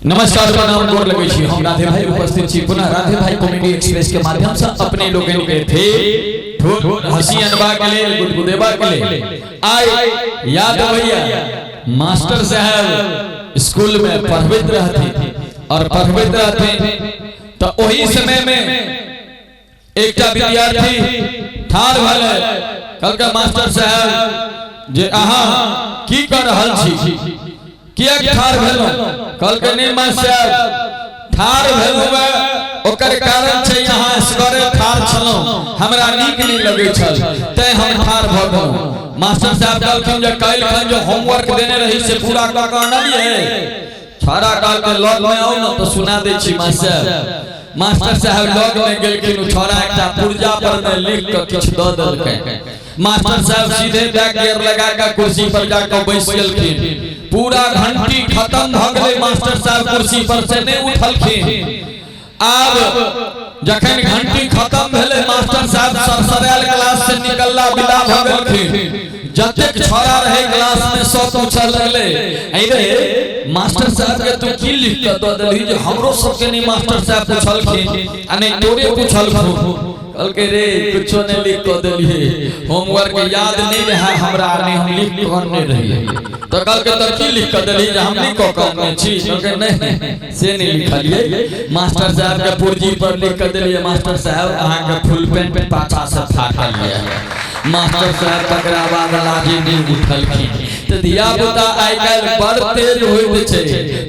नमस्कार, प्रणाम, गोर लगै छी। हम राधे भाई उपस्थित छी पुनः राधे भाई कॉमेडी एक्सप्रेस के माध्यम से अपने लोगन के थे ठोर हंसी अनबा के लेल, गुदगुदेबा के लेल। आइ याद अबैया, मास्टर साहब स्कूल में पढ़बैत रहथिन और पढ़बैत रहथिन तऽ ओही समय में एकटा विद्यार्थी ठाढ़ भेलै, कहलकै मास्टर साहब जे अहाँ की कऽ रहल छी, किएक ठाढ़ भेलहुँ? कहलकै नहि मास्टर साहब, ठाढ़ भेलहुँ ओकर कारण छै अहाँ असगरे ठाढ़ छलहुँ, हमरा नीक नहि लगै छल, तैं हम ठाढ़ भऽ गेलहुँ। मास्टर साहब कहलखिन जे काल्हि खन जे होमवर्क देने रही से पूरा कऽ कऽ अनलियै? छाड़ा कहलकै लग में आउ ने तऽ सुना दै छी मास्टर। मास्टर साहब लग में गेलखिन, ओ छौड़ा एकटा पुर्जा पर में लिख कऽ किछु दऽ देलकै। मास्टर साहब सीधे बैक गियर लगा कऽ कुर्सी पर जाकऽ बैस गेलखिन। पूरा घंटी खत्म भऽ गेलै, मास्टर साहब कुर्सी पर से नहि उठलखिन। आब जखन घंटी खत्म भेलै, मास्टर साहब सरसरायल क्लास से निकलला, विदा भऽ गेलखिन। जतेक छौड़ा रहे क्लास में सब पूछऽ लगलै, ऐ रे, मास्टर साहब के तू की लिख कऽ दऽ देलही जे हमरो सबके नहीं मास्टर साहब पूछलखिन आ नहीं तोरे पूछलखुन? कहलकै रे, कुछो नहीं लिख कऽ देलियै, होमवर्क याद नहीं रहा हमरा, नहीं हम लिख कऽ अनने रहियै। तऽ कहलकै तऽ की लिख कऽ देलही जे हम नहि कऽ कऽ अनने छी? कहलकै नहि, से नहि लिखलियै, मास्टर साहब के पुर्जी पर लिख कऽ देलियै, मास्टर साहब अहाँके फुल पेंट पाछा से फाटल यऽ। मास्टर साहब तकरा बाद लाजे नहि उठलखिन। तऽ धिया पुता आइ काल्हि बड़ तेज होइत छै,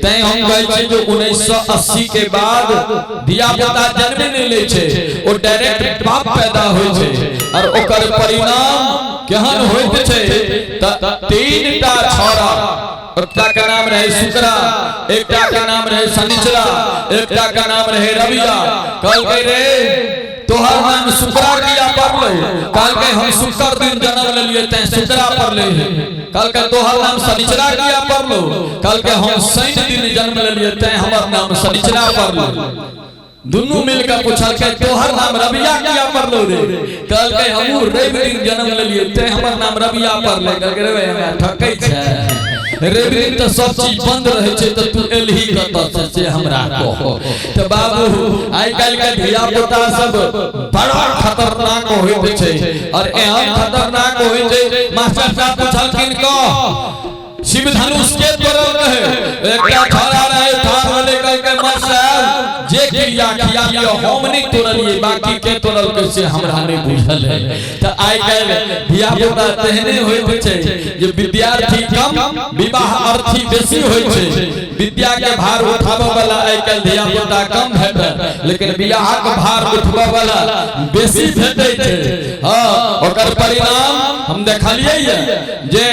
तैं हम कहै छी जे 1980 के बाद धिया पुता जन्मे नहि लै छै, ओ डायरेक्ट बाप पैदा होइ छै। और ओकर परिणाम केहन होइत छै? तऽ तीनटा छौड़ा, एकटा के नाम रहे शुक्रा, एकटा के नाम रहे शनिचरा, एकटा के नाम रहे रविया। कहलकै रे, तोहर नाम शुक्रा किया पड़लो? कहलकै हम शुक्र दिन जन्म लेलिए तैं शुक्रा पड़ले। कहलकै तोहर नाम शनिचरा किया पड़लो? कहलकै हम शनि दिन जन्म लेलिए तैं हमर नाम शनिचरा पड़लो। दुनू मिलकर पूछलकै तोहर नाम रबिया किया पड़लो रे? कहलकै हमहूँ रवि दिन जन्म लेलिए तैं हमर नाम रबिया पड़लै। कहलकै रे भाई, हमरा ठकै छै, रवि दिन तऽ सब चीज बंद रहै छै, तऽ तू एलही कतऽ से, से हमरा कह। तऽ बाबू, आइ काल्हि के धिया पुता सब बड़ा खतरनाक होइत छै और एहन खतरनाक होइत छै। मास्टर साहब पूछलखिन, कह, शिव धनुष के तोड़ल रहे? एकटा छौड़ा रहे, ठाढ़ भेलै, कहलकै मास्टर, जे क्रिया खिया लिअ, हम नहि तोड़लियै, बाकी के तोड़लकै से हमरा नहि बुझल है। तऽ आइ काल्हि धिया पुता तेहने होइत छै जे विद्यार्थी कम, विवाह अर्थी बेसी होइ छै। विद्या के भार उठाबऽ वाला आइ काल्हि धिया पुता कम भेटत, लेकिन बियाहक भार उठबऽ वाला बेसी भेटै छै। हँ, ओकर परिणाम हम देखलियै जे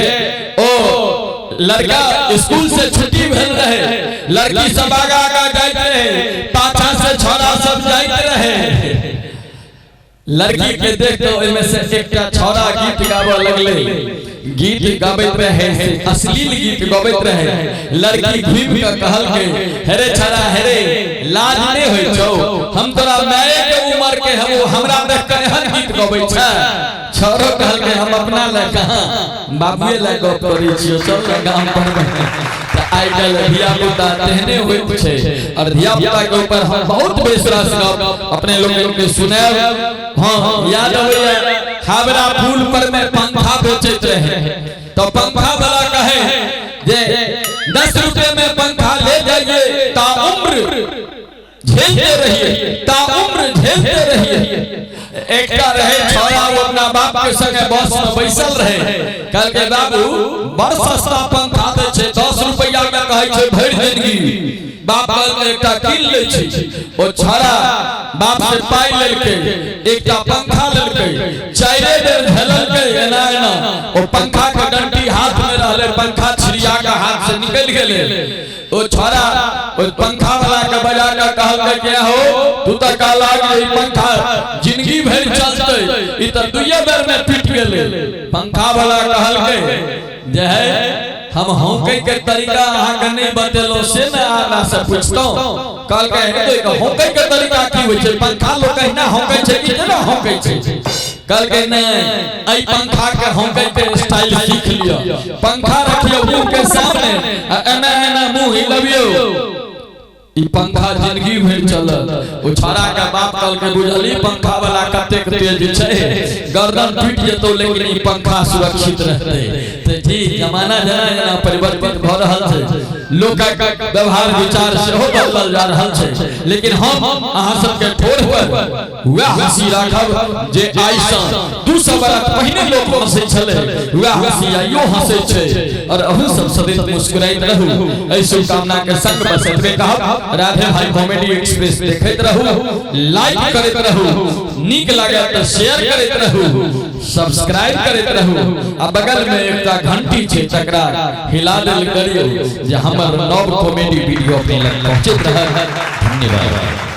ओ लड़का स्कूल से छुट्टी भेल रहे, लड़की सब आगा आगा जाइत रहे, पाछा से छौड़ा सब जाइत रहे। लड़की के देख के ओहिमे से एकटा छौड़ा गीत गाबऽ लगले। गीत गाबैत रहे से अश्लील गीत गबैत रहे। लड़की घूमि के कहलकै, हेरे छौड़ा, हेरे, लाज नहि होइ छौ? हम तोरा माये के उम्र के हम, हमरा देख के एहन गीत गबै छै? छौड़ो कहलकै, हम अपना लए कहाँ, बाबुए लए गप करै छियौ, चल ने गाम पर। तऽ आइ काल्हि धिया पुता तेहने होइत छै और धिया पुता के ऊपर हम बहुत बेस रास गप अपने लोग के सुनायब। हाँ, याद अबैया, हावड़ा पुल पर में पंखा बेचैत रहे, तो पंखा वाला कहे जे 10 रुपए में पंखा ले जाइए, ता उम्र झेलते रहिए, ता उम्र झेलते रहिए। एकटा रहे छौड़ा, ओ अपना बाप के संगे बस में बैसल रहे। कहलकै, बाबू, बड़ सस्ता पंखा दै छै, 10 रुपैआ में कहै छै भरि जिंदगी। बाप कहलकै, एकटा कीन लै छी। ओ छौड़ा बाप से पाइ लेलकै, एकटा पंखा लेलकै। चारिे बेर झेललकै एना एना, ओ पंखा के डंटी हाथ में रहलै, पंखा छिड़िया के हाथ से निकलि गेलै। ओ छौड़ा ओ पंखा वाला के बजा के कहलकै के हो, तू तऽ कहला कि ई पंखा जिंदगी भरि चलतै, ई तऽ दुइये बेर में टूटि गेलै। पंखा वाला कहलकै जे है, हम हौंकै के तरीका अहाँके नहि बतेलहुँ से ने आगा से पुछतहुँ। कहलकै, हे तो हौंकै के तरीका की होइ छै? पंखा लोक अहिना हौंकै छै कि केना हौंकै छै? कहलकै, नहि, एहि पंखा के हौंकै के स्टाइल सीख लिअ। पंखा रखियौ मुंह के सामने आ एना एना मुंह हिलबियौ। ई पंखा जिंदगी भरि चलल। ओ छौड़ा के बाप कहलकै, बुझली पंखा वाला कतेक तेज छै, गर्दन टूटि जेतौ लेकिन ई पंखा सुरक्षित रहतै। तऽ जी जमाना जेना जेना परिवर्तित भऽ रहल छै, लोकक व्यवहार विचार सेहो बदलल जा रहल छै, लेकिन हम अहाँ सबके ठोर पर वएह हंसी राखब जे आइ सँ 200 बरख पहिने लोक हंसै छलै, वएह हंसी आइयो हंसै छै। और अहू सब सदैव मुस्कुराइत रहू, एहि शुभकामना के संग बस एतबे कहब। राधे भाई कॉमेडी एक्सप्रेस देखैत रहू, लाइक करैत रहू, नीक लागल तऽ शेयर करैत रहू, सब्सक्राइब करैत रहू, आ बगल में एकटा घंटी छै तकरा हिला देल करियौ जे हमर नव कॉमेडी वीडियो अपने लग पहुंचैत रहत। धन्यवाद।